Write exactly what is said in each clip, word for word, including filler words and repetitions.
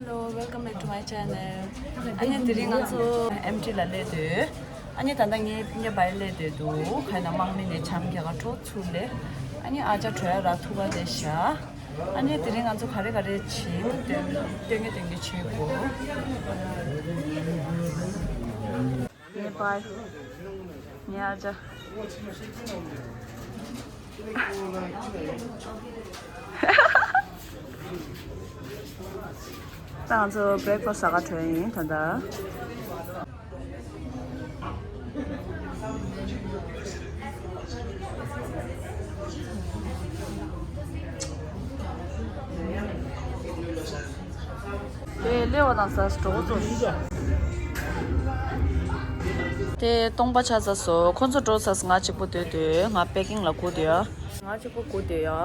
Hello, welcome back to my channel. ཨ་ནི་དེ་རིང་ང་ཚོ་ཨེམ་ཊི་ལ་སླེབས་དུས། ཨ་ནི་ད་ལྟ་ངའི་སྤུན་ཀྱག་པ་ཡི་སླེབས་བསྡད་འདུག་ཁ་ན་དམག་མི་ནས་འཆམ་རྒྱག་ག་འགྲོ་ཚུར་སླེབས། ཨ་ནི་ཨ་ཅག་བྲོས་ར་ཐུག་པ་དེ་བཞག་ཨ་ནི་དེ་རིང་ང་ཚོ་ག་རེ་ག་རེ་བྱེད་སྟོན་སྟོན་གི་སྟོན་གི་བྱེད་དགོས། ངའི་པཱ། ངའི་ཨ་ཅག་ད་ང་ཚོ་བྷི་རེག་ཕ་སི་ཟ་ག་འགྲོ་ཡིན་ད་ལྟ། དེ་སླེབས་པ་དང་ཟ་གྲོགས་ཚོ། དེ་སྟོང་པ་ཆགས་ཚར་སོང་། ཁོ་ཚོ་འགྲོ་ཚར་སོང་། ང་གཅིག་པོ་སྡོད་དུས་ང་པེ་ཀིང་ལ་སྒུག་སྡོད་ཡ། ང་གཅིག་པོ་སྒུག་སྡོད་ཡ།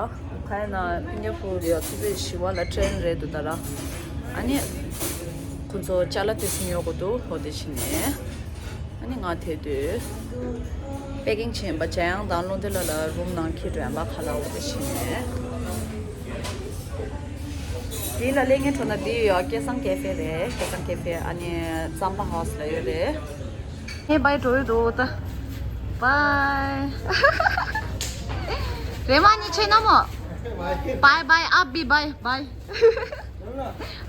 ཁ་ཡ་ན་སིང་ག་པུར་ཡ་ཆུ་ཚོད་བཞི་པ་ལ་ཊེན་རེད་འདུག་ད་ར། ཨ་ནི། ཁོ་ཚོ་ཅ་ལག་དེ་ཚོ་ཉོ་དགོས་འདུག་འོ་དེ་བྱས་ནས། ཨ་ནི་ང་དེ་དུས། པེ་ཀིང་བྱས་པ་འཇམ་དབྱངས་དང་བློ་འདི་ལ་ལ་རུམ་ནང་འཁྱེར་འགྲོ་ཡ་ལ་ཁ་ལག་འོ་དེ་བྱས་ནས། དེ་ལ་སླེབས་མཁན་འགྲོ་ན་དེ་ཡོད་སྐལ་བཟང་ཀེ་ཧྥེ་རེད། སྐལ་བཟང་ཀེ་ཧྥེ་ཨ་ནི་རྩམ་པ་ཧའོ་སི་ལ་ཡོད་རེད། ངས་བའི་འགྲོ་ཡོད་འདུག་ད། བའི། རེ་མ་ནི་ཆེ་ན་མོ། བའི་བའི་ཨ་བི་བའི་བའི།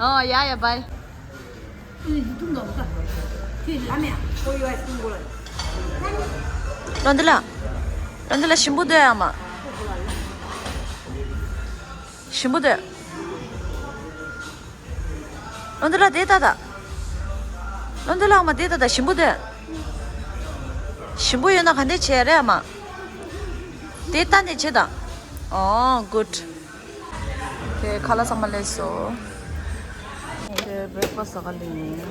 ཨོ་ཡ་ཡ་བའི། བློ་འདི་ལ། བློ་འདི་ལ་ཞིམ་པོ་འདོད་ཨ་མ། ཞིམ་པོ་འདོད། བློ་འདི་ལ་དེ་ལྟ་ད། བློ་འདི་ལ་ཨ་མ་དེ་ལྟ་ད་ཞིམ་པོ་འདོད། ཞིམ་པོ་ཡོད་ན་ག་འདྲས་བྱས་རེད་ཨ་མ། དེ་ལྟ་ནས་བྱེད་ད། ཨོ་གུད། དེ་ཁ་ལག་ཚང་མ་སླེབས་སོང་། དེ་བྷི་རེག་ཕ་སི་ཟ་ག་སླེབས་ཡིན།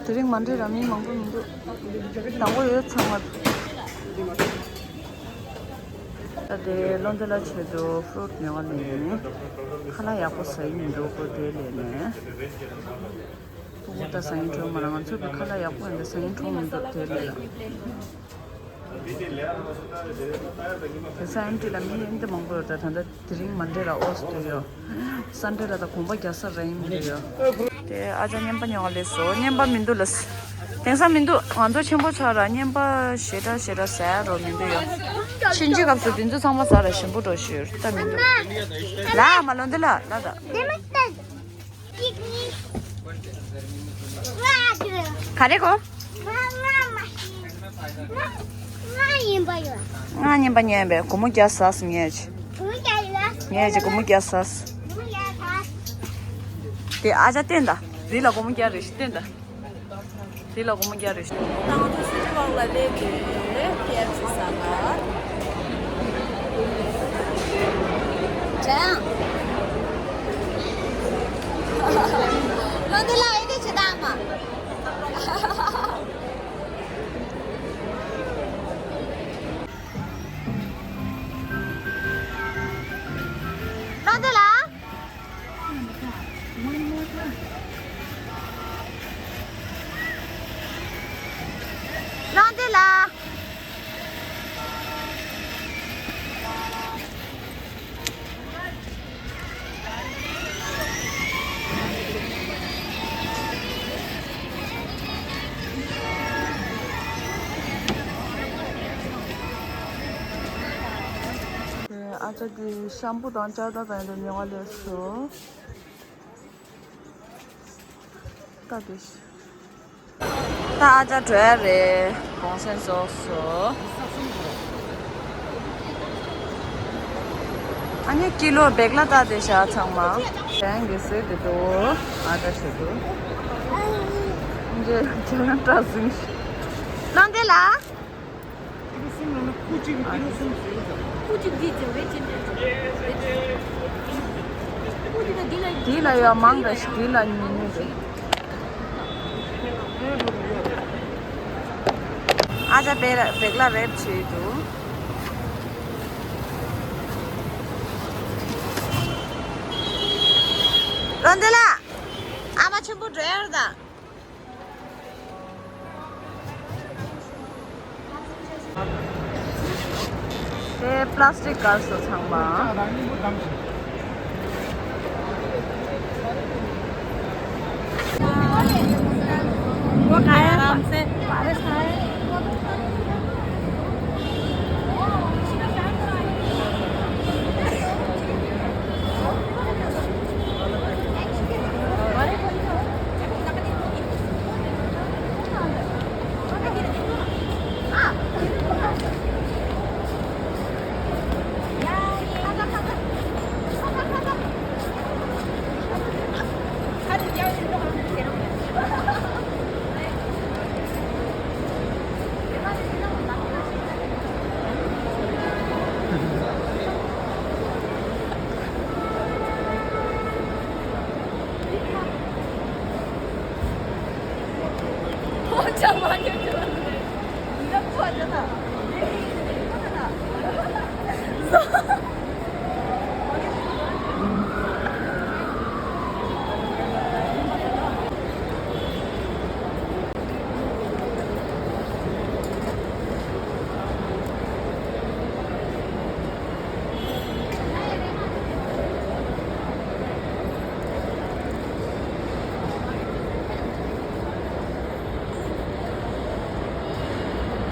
དེ་རིང་མན་ཌེ་ར་མི་མང་པོ་མི་འདུག་དང་པོ་ཡོད་ཚང་མ། ད་དེ་བློ་འདི་ལ་ཆེད་དུ་ཕུ་རུ་ཊི་ཉོ་བ་སླེབས་ཡིན། ཁ་ལག་ཡག་པོ་ཟ་ཡི་མི་འདུག་ཁོ་དེ་སླེབས་ནས། ཕྲུ་གུ་ད་ཟ་ཡིན་འགྲོ་མ་ར་ང་ཚོ་གི་ཁ་ལག་ཡག་པོ་ཡིན་ད་ཟ་ཡིན་འགྲོ་མི་འདུག་དེ་ལས་ལ། དེ་ས་ཨེམ་ཊི་ལ་མི་ཨེམ་ཊི་མང་པོ་ཡོད་ད་ད་ལྟ་དེ་རིང་མན་ཌེ་ར་ཨོཕ་སྟེར་ཡོད། སན་ཌེ་ར་ད་གོམ་པ་རྒྱག་ས་ར་ཡིན་མི་འདུག་ཡོད། དེ་ཨ་ཅག་རྔན་པ་ཉོ་བ་སླེབས་སོང་། རྔན་པ་མི་འདུག་ལ། དེང་སང་མི་འདུག་ང་ཚོ་ཆེན་པོ་ཆགས་ར་རྔན་པ་ཞེ་དྲག་ཞེ་དྲག་ཟ་ཡ་རོ་མི་འདུག་ཡོད། ཕྱིན་ཆད་སྐབས་སུ་དེ་ཚོ་ཚང་མ་ཟ་ར་ཞིམ་པོ་འགྲོ་ཞུ་ད་མི་འདུག་ལ་མ་ལོ་འདི་ལ་ལ་ད། ག་རེ་གོ། ང་རྔན་པ་ཉོས་པས་སྒོར་མོ་བརྒྱ་ཟ་སོང་ངས་ཅི། ངས་ཅི་སྒོར་མོ་བརྒྱ་ཟ་སོང་། དེ་ཨ་ཅག་བསྟན་ད། དེ་ལ་སྒོར་མོ་བརྒྱ་རེ་ཞིག་བསྟན་ད། དེ་ལ་སྒོར་མོ་བརྒྱ་རེ་ཞིག་ད་ང་ཚོ་སི་ཊི་ཝོག་ལ་སླེབས་ཏེ་ཀེ་ཨེཕ་སི་ཟ་ག་ཇ་ཡང་། ལོ་འདི་ལ་ཨེ་འདྲ་བྱེད་དང་མ། ལོ་འདི་ལ། ལོ་འདི་ལ། ཨ་ཅག་གི་ཤམ་པུ་དང་ལྕགས་རྟ་དང་ཡོད་པའི་ཉོ་བ་སླེབས་སོང་། ད་དེ་ད་ཨ་ཅག་བྲོས་རེད། གུང་སེང་རྫོགས་སོང་། ཨ་ནི་ཀི་ལོ་བེག་ལ་ད་དེ་བཞག་ཚང་མ། གཞན་གྱི་ཟས་དེ་འདུག་ཨ་ཅག་བྱེད་འདུག་འདི་ཁྱེད་རང་སྐྲ་ཟིང་། ལོ་འདི་ལ། ཀི་ལོ་གསུམ་ལ་ན་ཁུ་གཅིག་གི་ཀི་ལོ་གསུམ་ཟེར་ཡོད་ཟེར། ཁུ་གཅིག་འདི་ཟེར་བས་ཅི་འདྲ་ཟེར། ཁུ་འདི་ན་འདི་ལ་འདི་ལ་ཡོད་མང་ག་ཞིག་འདི་ལ་ཉུང་ཉུང་རེད། ཨ་ཅག་བེ་བེག་ལ་རེབ་བྱས་འདུག་རོ་འདི་ལ་ཨ་མ་ཆེན་པོ་འགྲོ་ཡར་དང་། དེ་པ་ལ་སི་ཊིག་གར་སོ་ཚང་མ།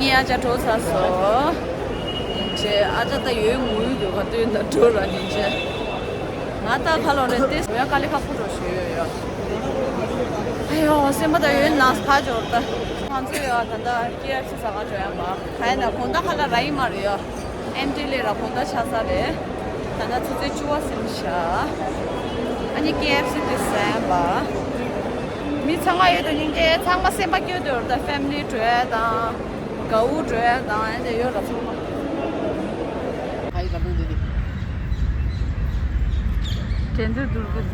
ངའི་ཨ་ཅག་འགྲོ་ཚར་སོང་། ཅེ་ཨ་ཅག་ད་ཡོད་ངུས་འདུག་ག་དུས་ད་འགྲོ་ར་ནི་ཅེ། ང་ད་ཁ་ལོ་རེ་ཏེ་ཡོད་དཀའ་ལས་ཁག་པོ་འགྲོ་ཞུ་ཡོད་ཡོད། ཨ་ཡོ་སེམས་པ་ད་ཡོད་ནག་ཕ་འབྱོར་ད། ང་ཚོ་ཡོད་ད་ད་ཀེ་ཨེཕ་སི་ཟ་ག་འགྲོ་ཡ་མ་ཧ་ཡ་ན་གོང་ད་ཁ་ལ་ར་ཡིན་མ་རེད་ཡོད། ཨེམ་ཊི་ལས་ར་གོང་ད་ཆ་ས་རེད། ད་ད་ཆུ་ཚོད་བཅུ་པ་ཟིན་ཤག་ཨ་ནི་ཀེ་ཨེཕ་སི་དེ་ཟ་ཡ་མ། མི་ཚང་མ་ཡོད་དུ་སྙིང་རྗེ། ཚང་མ་སེམས་པ་སྐྱོ་དུ་ཡོད་ད། ཕེ་མི་ལི་འགྲོ་ཡ་དང་། དགའ་བོ་འགྲོ་ཡ་དང་ཨེ་འདྲ་ཡོད་ར་ཚང་མ། ཧའི་ཀ་ཏུ་དེ་དེ། དྲན་དུ་འདུག་གི།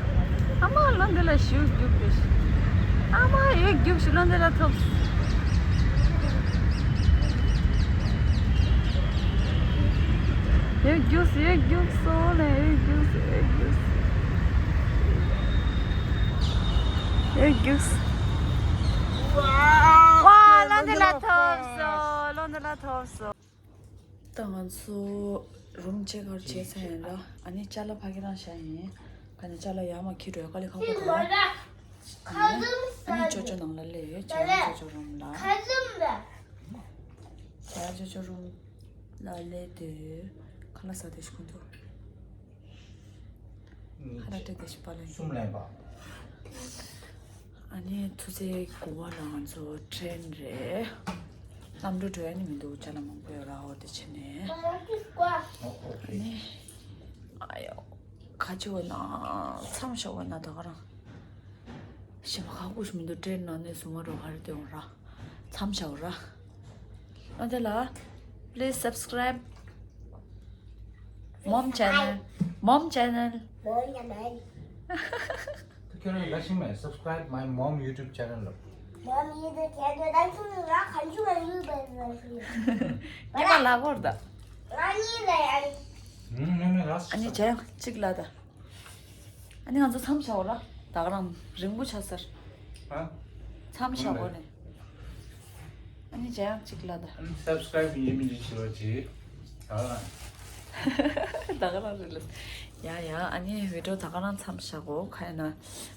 ཨ་མ་ལོ་འདི་ལ་ཞུ་རྒྱུག་དེ་ཤི། ཨ་མ་ཡོད་རྒྱུག་ཤི་ལོ་འདི་ལ་ཐོབ། ཡོད་རྒྱུགས་ཡོད་རྒྱུགས་སོ་ལེ་ཡོད་རྒྱུགས་ཡོད་རྒྱུགས། ཡོད་རྒྱུགས། ཝ་ལོ་འདི་ལ་ཐོབ་སོ། ལོ་འདི་ལ་ཐོབ་སོ། ད་ང་ཚོ་རུམ་ཅེག་ཨའུཊ་བྱས་ཚར་ཡིན་ལ། ཨ་ནི་ཅ་ལག་ཕ་གི་རང་བཞག་ཡིན། ཁ་ནས་ཅ་ལག་ཡར་མར་འཁྱེར་འགྲོ་ཡ་དཀའ་ལས་ཁག་པོ་འདུག་ཨ་ནི་ཅོ་ཅོ་ནང་ལ་སླེབས་ཡོད། ཅ་ལག་ཅོ་ཅོ་རུམ་ལ། ཅ་ལག་ཅོ་ཅོ་རུམ་ལ་སླེབས་དུས་ཁ་ལག་ཟ་བསྡད་ཤག་ཁོང་ཚོ། ཁ་ལག་སྤྲད་བསྡད་ཤག་པཱ་ལགས། གསུམ་ལེན་པ། ཨ་ནི་ཐུགས་རྗེ་དགུ་པ་ལ་ང་ཚོ་ཊེན་རེད། གནམ་གྲུ་འགྲོ་ཡ་ནི་མི་འདུག་ཅ་ལག་མང་པོ་ཡོད་ར། འོ་དེ་བྱས་ནས། ཨ་ནི། ཨ་ཡོ། ཁ་ཆེ་བ་ན་མཚམས་བཞག་པ་ན་ད་ག་རང་། ཞེ་མ་ཁག་པོ་ཞིག་མི་འདུག་ཊེན་ནང་ནས་བཟུང་བ་རོ་ག་རེ་སྟོན་ར། མཚམས་བཞག་ར། ཨ་དེ་ལ། Please subscribe Mom channel. Mom channel. ཁྱོད་རང་ལ་ཤིང་མེད། Subscribe my mom YouTube channel ལ། Mom YouTube channel ད་ཁྱོད་ལ་གང་བྱུང་ཡང་ཡོད་པ་རེད། ཉི་མ་ལ་གོར་ད། ང་གཉིས་ལ་ཡང་། ཨ་ནི་ཅན་གཅིག་ལ་ད། ཨ་ནི་ང་ཚོ་མཚམས་བཞག་འོ་ར། ད་ག་རང་རིང་པོ་ཆགས་ས་རེད། ཨ། མཚམས་བཞག་འོ་ནས། ཨ་ནི་ཅན་གཅིག་ལ་ད། ཨ་ནི་སབ་སི་ཀ་རའིབ་ཡིན་མིན་ཞིག་བྱེད་རོགས་གྱིས། ད་ག་རང་། ད་ག་རང་རེད་ལ། ཡ་ཡ་ཨ་ནི་བི་ཌི་ཡོ་ད་ག་རང་མཚམས་བཞག་འོ་ག་ཡིན་ན།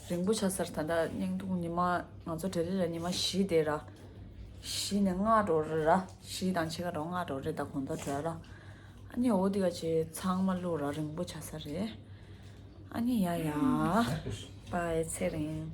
རིང་པོ་ཆགས་ས་རེད། ད་ལྟ་བརྙན་ཐུང་ཉི་མ་ང་ཚོ་ཌེ་ལི་ལ་ཉི་མ་བཞི་བསྡད་ར། བཞི་ནས་ལྔ་འགྲོ་རེད་ར། བཞི་དང་ཕྱེད་ཀ་འགྲོ་ལྔ་འགྲོ་རེད། ད་དགོང་དག་འགྲོ་ཡ་ར། ཨ་ནི་འོ་དེ་ག་ཅིག་ཚང་མ་བླུགས་ར་རིང་པོ་ཆགས་ས་རེད། ཨ་ནི་ཡ་ཡ། པའི་ཚེ་རིང་།